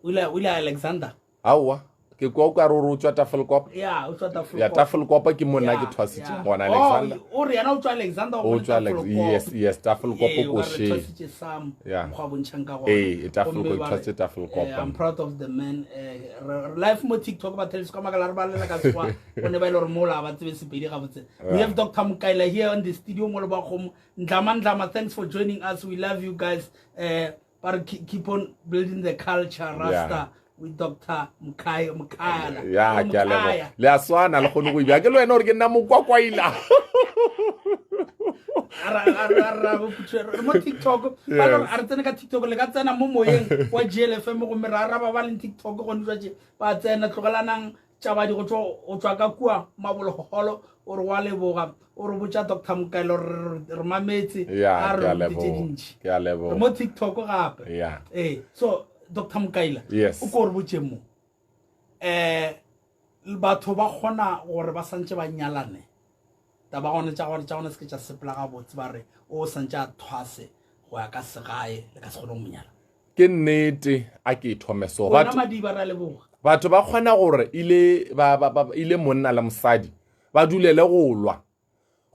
o ile o ile alexander aowa ke kwa o ka re o re o tswa tafelkop ya o tswa tafelkop ya tafelkopa ke mo nna Ya, ke thwasitšeng ya. gona Oh, alexander o re yena o tswa alexander o tswa Alex- yes yes tafelkopo Ee, o ka re košeng thwasitše sam Yeah. mokgwa a bontšhang ka gona. Ee, e Tafelkop, Gomme e ba re, thwasitše Tafelkop. eh, I'm proud of the man eh, re live mo tiktok ba theletše ka makala re balela ka sekgowa gonne ba e le gore mola ba tsebe sepedi gabotse we have dr mokaila here on the studio mo lebakgomo ndlama ndlama thanks for joining us we love you guys eh, ba re keep on building the culture rasta with dr Mkhaya Mkhaya ya ke a leboga le a swana le kgone go ibja ke le wena gore ke nna mokwakwaila re mo tiktok ba le gore a re tsene ka tiktok le ka tsena mo moyeng wa glfm gomme ra araba ba leng tiktok gone jwatše ba tsena tlogelanang tšabadi go tswa ka kua maboloholo o re wa leboga o re botša dr mokaelo re mametse ya a ke a re rutile tše leboga dintši ke a re leboga mo tiktok gape ya ee so dr mokaila Yes. o ko re botše mo um batho ba kgona gore ba santse ba nyalane taba gone tša gore tša gone se ke tša sepela gabotse ba re o santse a thwase go ya ka segae le ka se kgone go mo nyala ke nnete a ke e thome so wena batho madiba re a leboga batho ba kgona gore ile ba, ba, ba, ile monna le mosadi ba dulele go lwa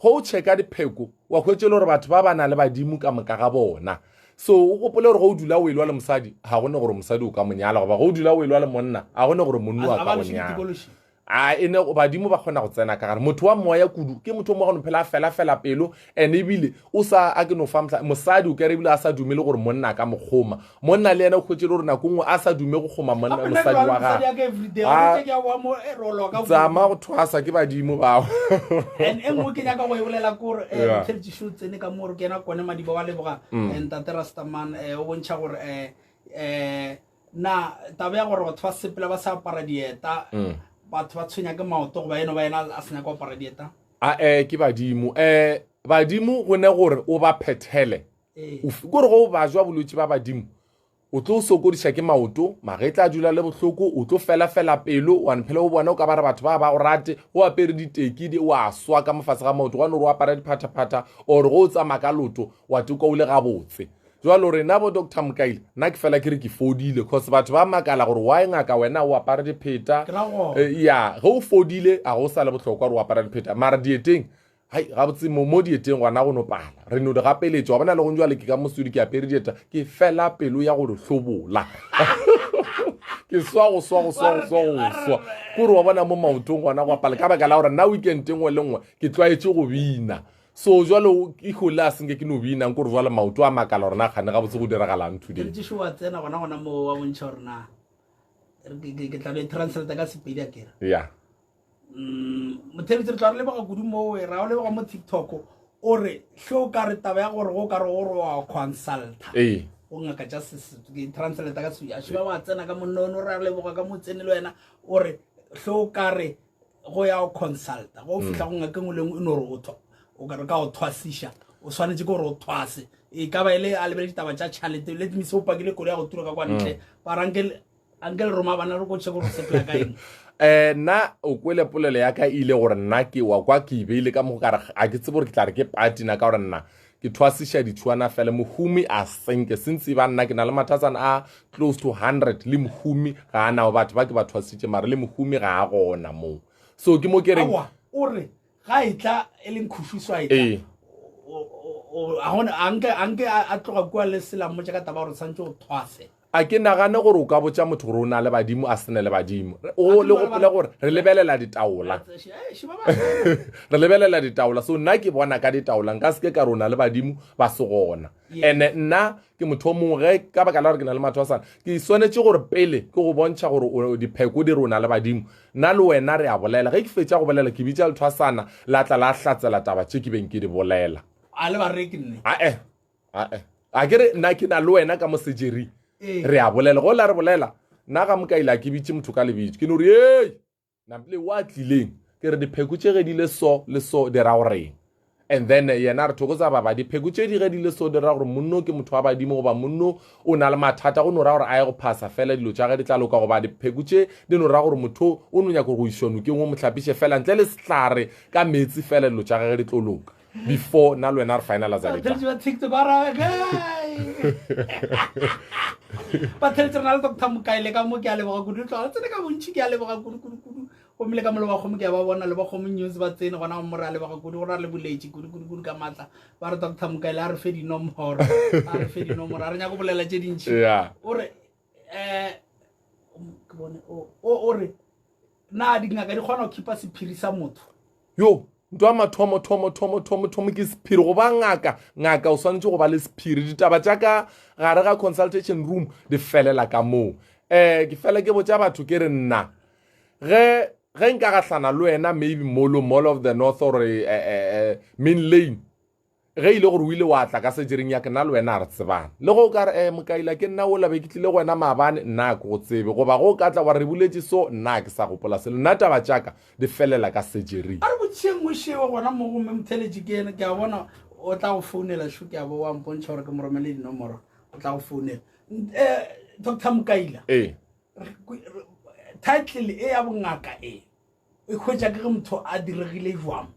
go o checka dipheko wa hwetše le gore batho ba ba na le badimo ka moka ga bona so o gopole gore go o dula o elwa le mosadi ga gone gore mosadi o ka mo nyala goba go o dula o elwa le monna ga gone gore monna A a ka ba go loše nyala ditikološi. a ene badimo ba kgona go tsena ka gare motho wa moya kudu ke motho o mo gone phela a fela fela pelo and ebile o sa a ke no fa mosadi o kere ebile a sa dumele gore monna a ka mo kgoma monna le yena o hwetše le gore nako nngwe a sa dume go kgoma monna Gape nna ke mosadi lwa le wa mosadi gagwe ya ka everyday. Ah. Gona tše ke a boa mo, eh, re olwa ka tsama go thwasa ke badimo bao and e nngwe ke nyaka go e bolela kore Yeah. Mm. motheletšišo o tsene ka mo gore ke ena kone madiba wa leboga ntate rastaman o bontšha gore um na taba ya gore batho ba sepela ba sa apara dieta Mm. batho ba tshwenya ke maoto goba eno ba ena a se nyaka go apara dieta a eh ke badimo badimo go ne gore o ba phethele Ee. O kore go ba jwa bolwetse ba badimo o tlo sokodiša ke maoto magetla a dula le bohloko o tlo fela-fela pelo wa nphela o bona o ka ba re batho ba ba go rate go apere diteki di wa swa ka mofase ga maoto gwane gore o apara diphathaphatha or go o tsamaya ka loto wa tekwa o le gabotse jalo rena bo dr mokaile nna ke fela ke re ke fodile cause batho ba makala gore why ngaka wena o apara dipheta Ke ra gona. Ya ge o fodile a go sa le bohlokwa gore o apara dipheta mara dieteng hai gabotse mo dieteng gona go no pala re no di gapeletša wa bona le gong jwale ke ka mosudi ke apere dieta ke fela pelo ya go di hlobola ke swa go swa go swa go swa go swa kore wa bona mo maotong gona go apala ka baka la gore nna weekend e nngwe le nngwe ke tlwaetše go bina so jwale e gole a senke ke no binang kore jwale maoto a makala gore na kgane gabotse go diragalang today motheletšišo wa tsena gona gona mo wa bontšha gore na ke tla be translate ka sepedi a kere ya Mm, motheletsi re tla re leboga kudu moo ra o leboga mo tiktok o re hle o ka re taba ya gore go ka re gore wa consulta ee o ngaka tša ke translate ka se a wa tsena ka monnono re a leboga ka mo tsene le wena o re hle o ka re go ya o consulta go fihla go ngaka engwe le engwe e no re o tho o ka re ka o thwasiša o swanetše ke gore o thwase e ka ba e le a lebele ditaba tša tšhalete let me se o pakile koloi ya go tura ka kwa ntle ba ranke anke le roma bana re ko check gore sepela ka eng eh nna o kwele polelo ya ka ile gore nna ke wa kwa ke ibeile ka mo kare a ke tsebe gore ke tla re ke party na ka gore nna ke thwasiša ditšhuana fela mohumi a senke sentse ba nna ke na le mathatsana a close to 100 le mohumi ga a nao batho ba ke ba thwasitše mare le mohumi ga a gona moo so ke mo ke reng o re ga e tla e leng khušuso a e tla anke a tloga kua le sela mmotša ka taba gore tshwanetse o thwase A ke nagane gore o ka botša motho gore o na le badimo a se ne le badimo. O le gopole gore re lebelela ditaola. Re lebelela ditaola. So nna ke bona ka ditaola nka se ke ka re o na le badimo ba se gona. Ene nna ke motho o mongwe ge ka baka la gore ke na le mathwasana ke swanetše gore pele ke go bontšha gore dipheko di re o na le badimo. Nna le wena re a bolela. Ge ke fetša go bolela ke bitša lethwasana la tla la hlatsela taba tše ke beng ke di bolela. A le bareki nne. Ae. Ae. A ke re nna ke na le wena ka mo sejeri. Re a bolela. Go la re bolela. Nna ga mokaile a ke bitše motho ka lebitso. Ke no re hey! Nampile wa tlileng. Ke re dipheko tše ge di le so le so di ra goreng. And then yena re thokoza baba dipheko tše di ge di le so di ra gore monno ke motho wa badimo goba monno o na le mathata go no ra gore a ye go phasa fela dilo tša ge di tla loka goba dipheko tše di no ra gore motho o no nyaka go išwa nokeng o mo hlapiše fela ntle le sehlare ka meetse fela dilo tša gage di tlo loka before nna le wena re finalize ditaba ba TikTok ba ra ba theletse rena le Dr. Mokaile ka mo ke a leboga kudu tloga tsene ka bontši ke a leboga kudu kudu kudu gomme le ka mo le bakgomo ke a ba bona le bakgomo news ba tsene gona mo re a leboga kudu go ra le boletše kudu kudu kudu ka maatla ba re Dr. Mokaile a re fe dinomoro a re fe dinomoro a re nyako bolela tše dintši o re um ke bone o re na dingaka di kgona go khipa sephiri sa motho yo ntho ya mathomo thomo thomo thomo thomo ke sephiri go ba ngaka ngaka o swanetše go ba le sephiri ditaba tša ka gare ga consultation room di felela ka moo um ke fela ke botša batho ke re nna ge ge nka gahlana le wena maybe molo mall of the north or eh, eh, eh, main lane Ge e le gore o ile wa tla ka sejering ya ke nna le wena a re tsebane. Le ge o ka re, eh, Mokaila, ke nna wola be ke tlile go wena maabane, nna a ke go tsebe. Goba ge o ka tla wa re boletše so, nna a ke sa gopola selo. Nna taba tša ka di felela ka sejering. A re botšiše nngwe šewe gona mo gomme motheletši ke ena, ke a bona o tla go founela šo, ke a bo wa mpontšha gore ke mo romele dinomoro, o tla go founela. Eh, Doctor Mokaila. Ee. Title e ya bongaka e, e hwetša ke ge motho a diregile jwang?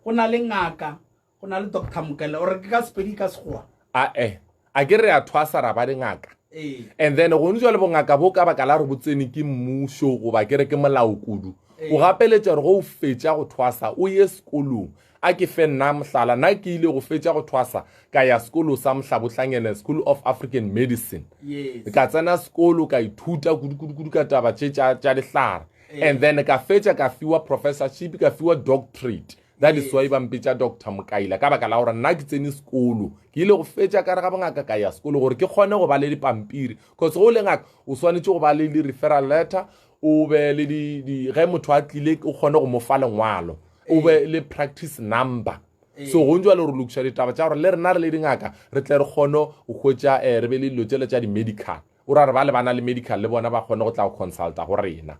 Go na le ngaka, go na le Doctor Mokele, ore ke ka Sepedi ka Sekgowa? Ae, a ke re a thwasa ra ba dingaka. Ee. And then gone jwale bongaka bo ka baka la gore bo tsene ke mmušo goba ke re ke molao kudu, o gapeletša gore ge o fetša go thwasa o ye sekolong. A ke fe nna mohlala, nna ke ile go fetša go thwasa ka ya sekolo sa Mohlabohlangene, School of African Medicine. Yes. Ka tsena sekolo ka ithuta kudu-kudu-kudu ka taba tše tša dihlare. And then ka fetša ka fiwa professorship, ka fiwa doctorate. That is why ba mpitša Doctor Mokaila, ka baka la gore nna ke tsene sekolo. Ke ile go fetša ka re ga bongaka ka ya sekolo gore ke kgone go ba le dipampiri. Cause go le ngaka o swanetše go ba le di-referral letter, o be le di, di, ge motho a tlile o kgone go mo fa lengwalo, o be le practice number. So go ntšwa le re lokiša ditaba tša gore le rena re le dingaka re tle re kgone go hwetša eh, re be le dilo tšele tša di-medical. O ra re ba le ba na le medical le bona ba kgone go tla go consulta go rena.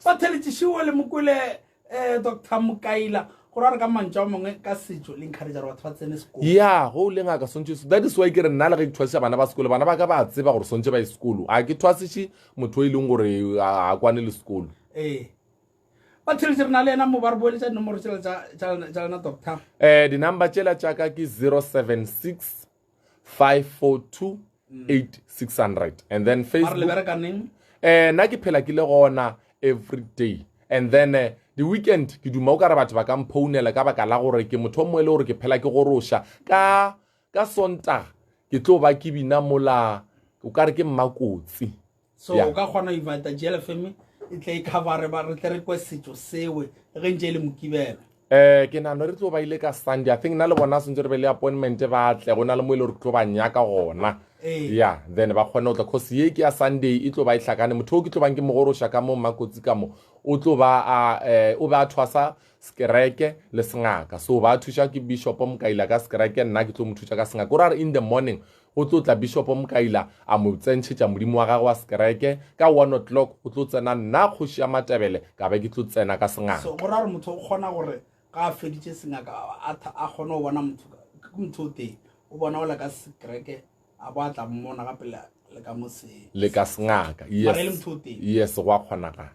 Batheletšišiwe le mokwele eh, Doctor Mokaila gore a re ka mantšu a mangwe ka setšo le encourage gore batho ba tsene sekolo. Ya, go le ngaka swantše, that is why ke re nna le ge ke thwasiša bana ba sekolo, bana ba ka ba tseba gore swantše ba ye sekolo. A ke thwasiše motho e leng gore a kwane le sekolo. Ee. Batheletši re na le yena mo ba re boeletša dinomoro tšela tša lena doctor. Eh, di-number tšela tša ka ke 076 542 8600 and then Facebook le bereka neng eh nna ke phela ke le gona every day and then eh, the weekend ke duma o ka re batho ba ka mphounela ka baka la gore ke motho o mongwe e le gore ke phela ke goroša ka ka sontaga ke tlo ba ke bina mola o ka re ke mmakotsi so o ka kgona invite GLFM e tle e covere ba re tle re kwe setšo sewe ge ntše e le mokibelo eh ke nano re tlo ba ile ka Sunday I think nna le bona sentse re be le appointment ba tle go na le mo ile e re tlo ba nyaka gona. Ee. Ya, then ba kgone go tla cause ye ke ya Sunday e tlo ba e hlakane. Motho o ke tlo bang ke mo goroša ka mo Mmakotsi ka mo, o tlo ba a eh, o be a thwasa sekereke le sengaka. So ba thuša ke Bishop Mokaila ka sekereke, nna ke tlo mo thuša ka sengaka. O ra re in the morning go tlo tla Bishop Mokaila a mo tsentšhetša modimo wa gagwe wa sekereke. Ka one o'clock go tlo tsena nna kgoši ya Matebele ka be ke tlo tsena ka sengaka. So go ra gore motho o kgona gore ga a feditše sengaka a a kgone go bona motho ke motho o tee o bona ola ka sekereke a bo a tla mmona gape le ka mo se le ka sengaka. Mara e le motho o tee. Yes, go a kgonagala.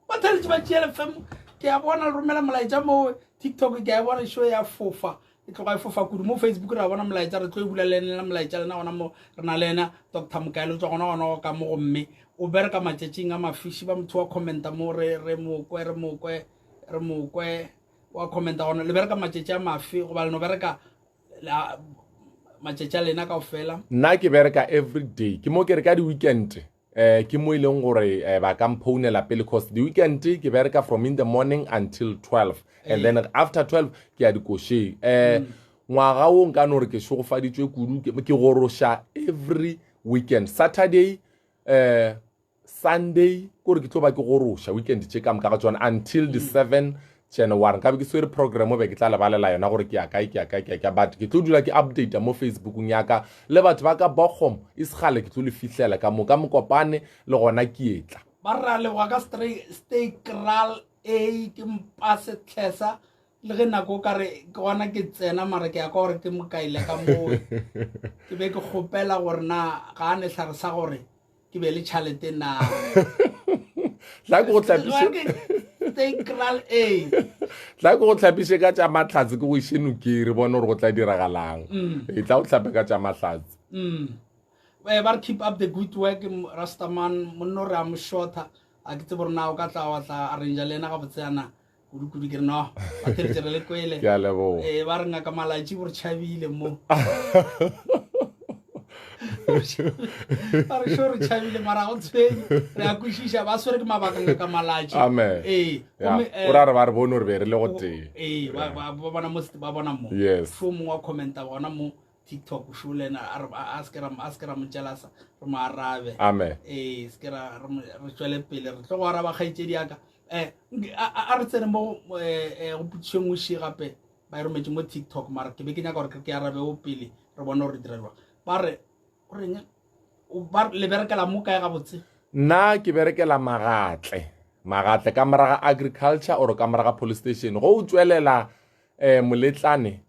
Batheletši ba GLFM ke a bona le romela molaetša mo TikTok ke a e bona show ya fofa e tloga e fofa kudu mo Facebook re a bona molaetša re tlo e bula le ena molaetša lena gona mo re na le ena Doctor Mokaele o tswa gona gona ka mo gomme o bereka matšatšing a mafiši ba motho wa commenta mo re re mokwe re mokwe re mokwe wa commenta gona le bereka matšatši a mafe goba le no bereka matšatši a lena kaofela? Nna ke bereka every day ke mo ke re ka di-weekend eh ke mo e leng gore eh, ba ka mphounela pele cause di-weekend ke bereka from in the morning until 12 and then after 12 ke ya dikošeng. Eh ngwaga wo nka no re ke šegofaditšwe kudu ke goroša every weekend Saturday eh Sunday kore ke tlo ba ke goroša weekend tše ka moka ga tšona until the 7 January. Nkabe ke swere program be ke tla lebalela yona gore ke ya kae ke ya kae ke ya kae, but ke tlo dula ke update mo Facebookong ya ka le batho ba ka Bochum e segale ke tlo le fihlela ka mo ka Mokopane le gona ke etla. Ba re ra leboga ka stay kral a ke mpase tlhesa le ge nako o ka re ke gona ke tsena mara ke ya ka gore ke mokaile ka moo ke be ke kgopela gore na ga a ne hlare sa gore ke be le tšhalete na. Tla ke go hlapiše. Tla ke go hlapiše ka tša mahlatse ke go iše nokeng re bone gore go tla diragalang. E tla go hlape ka tša mahlatse. Eh, ba re keep up the good work Rastaman monno re a mo shorta a ke tsebe gore na o ka tla wa tla arrange le ena gabotse yana kudu-kudu ke re no ba theletše re le kwele. Ke a leboga. Eh, ba re ngaka Malatši bo re tšhabile mo. Ba re sho re tšhabile mara go tshwenye re a kwešiša ba swere ke mabaka ngaka Malatši. Amen. Ee, gomme, eh, o ra re ba re bone gore be re le go tee. Ee, ba ba- ba bona mo ba bona mo. Yes. Sho mongwe wa commenta gona mo TikTok sho le ena a re a se ke ra a se ke ra mo tšelasa re mo arabe. Amen. Ee, se ke ra re mo- re tšwele pele re tlo go araba kgaetšedi ya ka. Eh, a re tsene mo eh, eh, go potšišo nngwe še gape ba e rometše mo TikTok mara ke be ke nyaka gore ke ke arabe o pele re bone gore re dira jwang. Ba re o reng ba le berekela mo kae gabotse? Nna ke berekela Magatle. Magatle ka moraga agriculture or ka moraga police station. Go o tšwelela eh, moletlane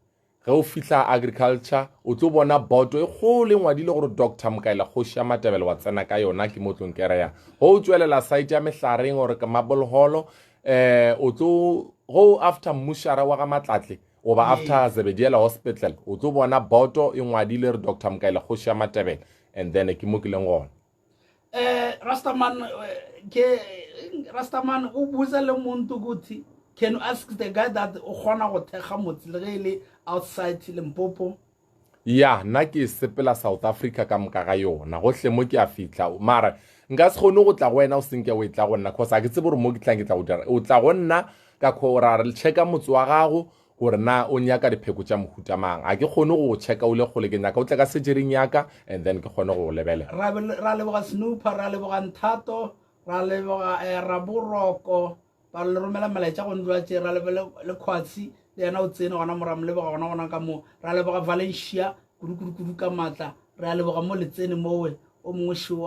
Ge o fihla agriculture o tlo bona boto e kgolo e ngwadile gore Doctor Mokaila Kgoši ya Matebele wa tsena ka yona ke mo tlong kereya. Ge o tšwelela site ya Mehlareng or ke Marble Hall eh o tlo go after mmušara wa ga Matlatle goba after Zebediela Hospital o tlo bona boto e ngwadile re Doctor Mokaila Kgoši ya Matebele and then ke mo ke leng gona. Eh Rastaman eh, ke Rastaman o botsa le muntu ukuthi can you ask the guy that o kgona go thekga motse le ge e le outside Limpopo? Ya, nna ke sepela South Africa ka moka ga yona gohle mo ke a fihla mara nka se kgone go tla go wena o senke o e tla go nna cause a ke tsebe gore mo ke tlang ke tla go dira o tla go nna ka kho ra re checka motse wa gago gore na o nyaka dipheko tša mohuta mang. A ke kgone go go checka o le kgole, ke nyaka o tle ka surgery-ing ya ka and then ke kgone go go lebelela. Ra ra leboga Snooper, ra leboga Nthato, ra leboga eh, Raboroko, ba le romela melaetša go ndwa tše, ra leboga le Khwatsi le yena o tsene gona mo ra mo leboga gona gona ka mo, ra leboga Valencia kudu kudu kudu ka maatla, re a leboga mo le tsene mowe o mongwe šo.